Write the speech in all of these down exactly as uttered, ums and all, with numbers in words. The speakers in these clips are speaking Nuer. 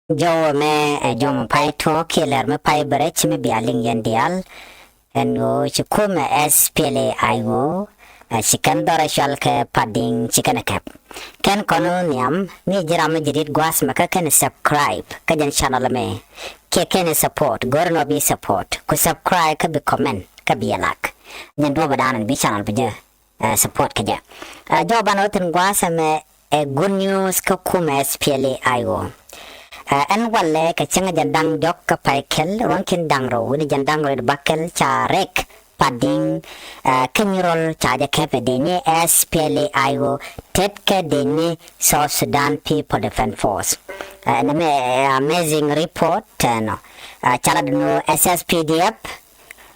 Jɔwä mɛ ɛ jɔmɔ pay tuɔɔk kiɛ lɛr mi pay bɛ rɛc mi bia liŋ yɛn diaal. Ɛn ɣöö ci kumɛ S P L A I O ɛ ci kɛn dhɔr ɛ cual kɛ Padiŋ ci kɛn ɛ kɛp. Kɛn kɔn ɣöö nhiam mi ji̱ ram mi ji̱ di̱t gua̱a̱th mɛ kä kɛn subscribe kä jɛn channel mɛ. Kiɛ kɛn support, go̱r nɔ bi support ku subscribe kä bi comment kä bi ɛ like. Jɛn duɔ̱ɔ̱p ɛ da̱a̱n bi channel bi jɛ ɛ support kä jɛ. Ɛ jɔwä banɛ wä thi̱n gua̱a̱th ɛmɛ ɛ good news kä kumɛ S P L A I O. Ɛ ɛn walɛ kɛ cäŋ jɛn da̱ŋ diɔ̱k kä pay kɛl ruɔ̱n ki̱n da̱ŋ rɛw wi̱ni jɛn da̱ŋ rɛw bäkɛl ca rɛk Padiŋ ɛ kä Nyirol ca jɛ kɛp ɛ dee ni S P L A I O tet kɛ dee ni South Sudan People Defense Force. Ɛ nɛmɛ ɛ amazing report tɛnɔ. Ɛ ca la dee ni S S P D F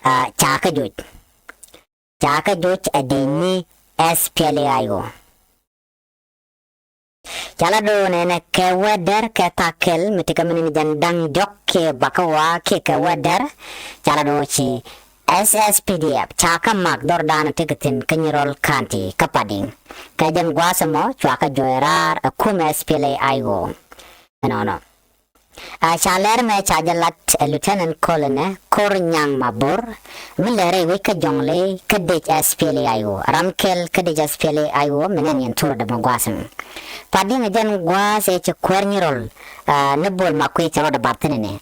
ɛ ca kä joc. Ca kä joc ɛ dee ni S P L A I O. Ca la do̱o̱n ɛnɛ kɛ wädär kɛ thakɛl mi ti kä mi ni jɛn da̱ŋ diɔ̱k kiɛ bakä wa kiɛ kɛ wädär. Ca la do̱o̱n ci S S P D F ca kä mak dhɔr da̱a̱n ti kɛ thi̱n kä Nyirol County kä Padiŋ. Kɛ jɛn gua̱a̱th ɛmɔ cua kä juɔc raar ɛ kumɛ S P L A I O. Ɛnɔnɔ. A ca lɛr mɛ ca jɛ lat ɛ Lieutenant Colonel Kor Nyaŋ Mabor mi lɛr ɛ wec kä Jɔŋley kä dec S P L A I O, ram kɛl kä dec S P L A I O mi nɛn yɛn thurä dämɛ gua̱a̱th ɛmɛ. Padiŋ ɛ jɛn gua̱a̱th ɛ ci kuäär Nyirol ni Bol Makuei cɛ rɔɔdɛ bath thi̱n ɛnɛ.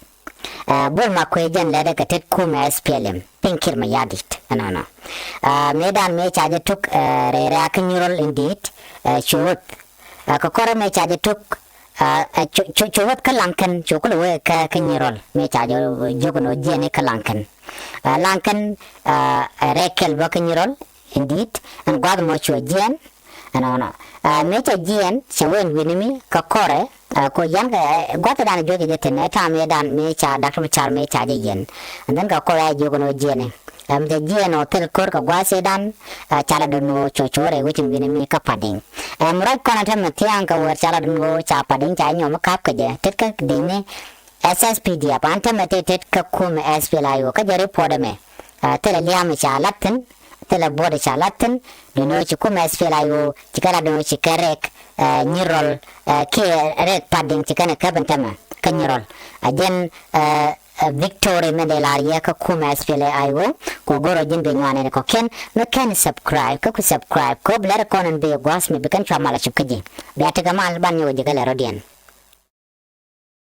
Bol Makuei jɛn lɛr ɛ kɛ tet kumɛ S P L M Piny Kiir Mayardit ɛnɔnɔ. Mëëdan mëë ca jɛ tuk rɛɛ rɛɛ kä Nyirol in di̱i̱t cu wuth. Kɛ kɔrɛ mëë ca jɛ tuk cu cu cu wuth kä Laŋkɛn cu kulɛ wee kä kä Nyirol mëë ca jɛ jiök nɔ jiɛn i̱ kä Laŋkɛn. Laŋkɛn rɛɛ kɛl bä kä Nyirol in di̱i̱t ɛn gua̱th mɔ cuɛ jiɛn. Ɛnɔnɔ mëë ca jiɛn cɛ wee ɛn wi̱ni mi kɛ kɔrɛ. Ko yan kɛ gua̱th dan juɔc jɛ thi̱n ɛ ta̱a̱ mëë dan mëë ca Doctor Machar mëë ca jɛ yɛn. And then kɛ kɔrɛ a jiök nɔ jiɛn i̱ ɛm jɛ jiɛn ɔ thil ko̱r kɛ gua̱a̱th ëëdan. Ca la dɔ̱ŋ ɣöö cuɔ cuɔ̱ɔ̱rɛ wecin wi̱ni mi kä Padiŋ. Ɛm ruac kɔn ɛ tämɛ thia̱a̱ŋ kɛ wër ca la dɔ̱ŋ ɣöö ca Padiŋ ca nyɔm mi ka̱p kɛ jɛ tet kä dec ni S S P D F an tämɛ tëë tet kä kumɛ S P L A I O kä jɛ report ɛmɛ. Thilɛ lia̱a̱m ca la̱t thi̱n, thilɛ buɔ̱t ca la̱t thi̱n. Dɔ̱ŋ ɣöö ci kumɛ S P L A I O ci kɛ la dɔ̱ŋ ɣöö ci kɛ rɛk Nyirol kiɛ rɛk Padiŋ ci kɛn ɛ käp ɛn tämɛ kä Nyirol. A jɛn Victoria mɛn dee lar yɛ kä kumɛ S P L A I O. Ku go̱r ɔ ji̱n bi nyuan ɛn kɔ̱kiɛn mi kɛn subscribe kä ku subscribe kɛ ɣöö bi lɛr kɔn ɛn bi gua̱a̱th mi bi kɛn cua mal a cup kä ji̱. Bia tekɛ mal ban nyɔk ji̱ kä lɛr rɔ̱diɛn.